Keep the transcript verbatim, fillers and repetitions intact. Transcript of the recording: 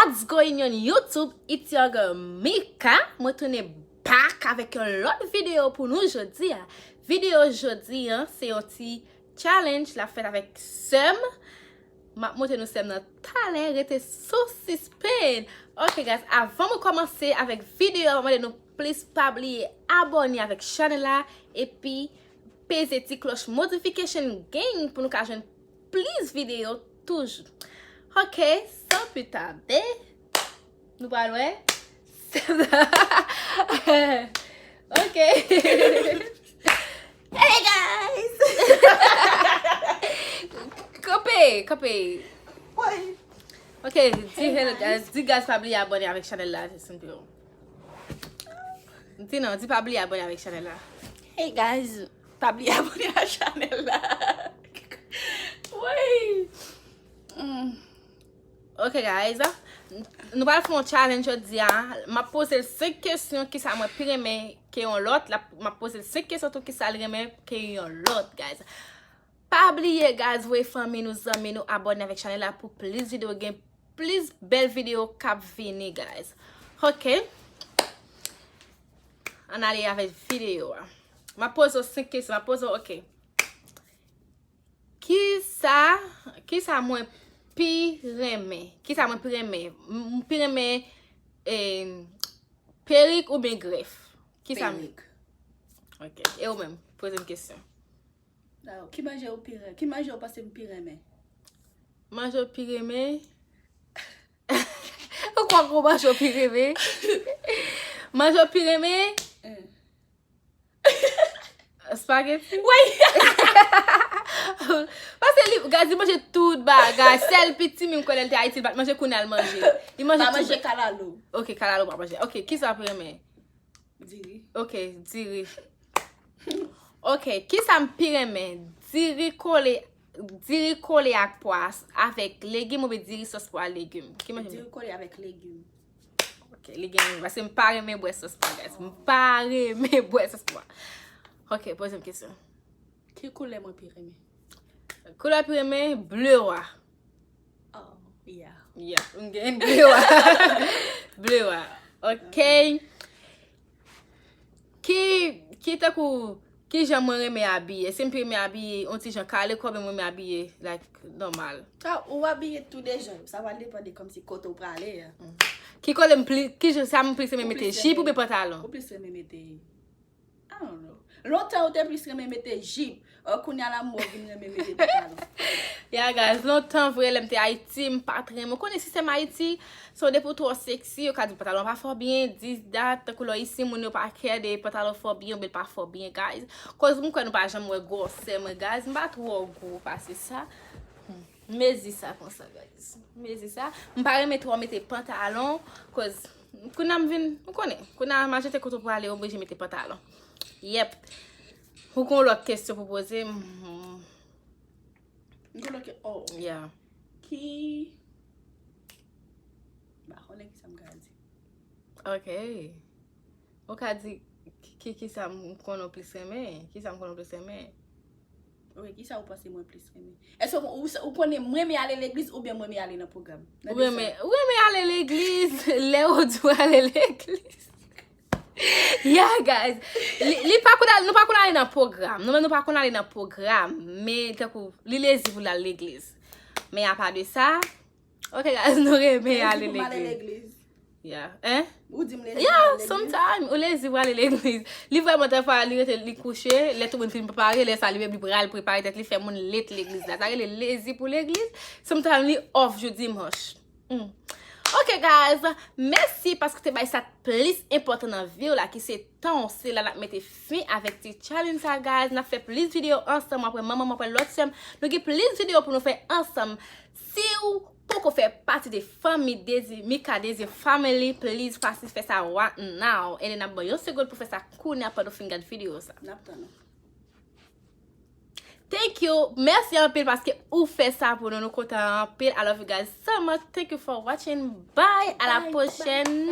What's going on YouTube? It's your girl Mika. Mwen tounen back avèk yon lòt videyo pou nou jodi a. Videyo jodi an se yon ti challenge l ap fèt avèk sè m. M ap montre nou sè m nan talè, rete sou sispenn. Ok guys, avan mwen kòmanse avèk videyo a, mwen mande nou please pa bliye abòne avèk chanèl la epi peze ti klòch notification gang pou nou ka jwenn plis videyo toujou. Ok, san pli tade, nou pral wè. Ok. Hey guys! Kanpe, kanpe. Woy. Ok, di hello guys. Di guys pa bliye abòne avèk chanèl la, se senp. Di non, di pa bliye abòne avèk chanèl la. Hey guys, pa bliye abòne ak chanèl la. Woy. Mm. Ok guys, nou pral fè yon challenge jodi a. M ap poze l senk kesyon, kisa mwen pi renmen ke yon lòt. L ap- M ap poze l senk kesyon tou, kisa l renmen ke yon lòt, guys. Pa bliye guys, voye fanmi nou, zanmi nou abòne avèk chanèl la pou plis videyo, gen plis bèl videyo k ap vini guys. Ok. Ann ale avèk videyo a. M ap poze w senk kesyon, m ap poze w, ok. Kisa, kisa mwen pi renmen? Kisa mwen pi renmen? M m pi renmen eh, perik oubyen grèf? Kisa m- Perik. Ok. E ou menm? Poze m kesyon. Ki manje ou pi renmen? Ki manje ou panse m pi renmen? Manje ou pi renmen? Ou kwè ou manje ou pi renmen? Manje ou pi renmen? Spaghetti? Woy! Paske li, guys, li manje tout bagay. Sèl piti men m kwè lè l te Ayiti, li pa t manje, kounye a l manje. Li manje tout. Pa manje kalalou. Ok, kalalou pa manje. Ok, kisa w pi renmen? Diri. Ok, diri. Ok, kisa m pi renmen? Diri kole, diri kole ak pwa avèk legim oubyen diri sòs pwa legim? Ki manje m? Diri kole avèk legim. Ok, li gen, paske m pa renmen bwè sòs pwa, guys. M pa renmen bwè sòs pwa. Ok, poze m kesyon. Ki koulè mwen pi renmen? Koulè pi renmen, ble wa. Oh, yeah. Yeah, m gen ble wa. Ble wa. Ok. Ki, ki tankou, ki jan mwen renmen abiye? Si m pi renmen abiye yon ti jan kale kò, oubyen mwen renmen abiye, like, nòmal? Sa, ou abiye tou de jan. Sa va depann de kòmsi kote w prale a. Ki kote m pli, ki jan sa m plis renmen mete, jip oubyen pantalon? Ou plis renmen mete, I don't know. Lontan ou te plis renmen mete jip. Ò, kounye a la m wè w vin renmen mete pantalon. Yeah, guys, lontan vre, lè m te Ayiti, m pa t renmen. Ou konnen sistèm Ayiti, so depi w twò seksi, yo ka di pantalon pa fè w byen, this, that, tankou lò isi, moun yo pa kè de pantalon fè w byen, oubyen l pa fè w byen, guys. Koz m kwè nou pa janm wè gwosè mwen, guys. M pa twò gwo pase sa. Hmm. M mezi sa konsa, guys. M mezi sa. M pa renmen twò mete pantalon, koz kounye a m vin, ou konnen, kounye a majorite kote w prale, w oblije mete pantalon. Yep. Ou gen lòt kesyon pou poze m? M gen lòt ke, oh. Yeah. Ki, m pa konnen kisa m ka di. Ok. Ou ka di ki, kisa m konnen w plis renmen? Kisa m konnen w plis renmen? Ok, kisa ou panse mwen plis renmen? Èske ou, ou, ou konnen mwen renmen ale legliz oubyen mwen renmen ale nan pwogram? Ou renmen, ou renmen ale legliz, lè ou di w ale legliz. Yeah, guys. Li, li pa konn al, nou pa konn ale nan pwogram. Nou menm nou pa konn ale nan pwogram. Men tankou, li lezi pou l al legliz. Men apa de sa, ok, guys, nou renmen ale legliz. Yeah. Hein? Ou di m lezi pou m ale legliz? Yeah, sometimes, ou lezi pou ale legliz. Li vrèman, dèfwa, li rete, li kouche, lè tout moun fin prepare, lè sa, li menm, li pral prepare tèt li, fè moun late legliz la. Sa rele lezi pou legliz. Sometimes, li off jou dimanch. Hmm. Ok, guys, mèsi paske w te bay sa k plis enpòtan nan vi w la, ki se tan w. Se la n ap mete fen avèk ti challenge sa, guys. N ap fè plis videyo ansanm, w ap wè manman m, w ap wè lòt sè m. Nou gen plis videyo pou nou fè ansanm. Si w poko fè pati de fanmi Dezi, Mika Dezi family, please, fasil fè sa right now. And then n ap ban yon segond pou fè sa kounye a pandan w fin gad videyo sa. N ap tann ou. Thank you. Mèsi anpil paske ou fè sa pou nou. Nou kontan anpil. I love you guys so much. Thank you for watching. Bye. À la prochaine.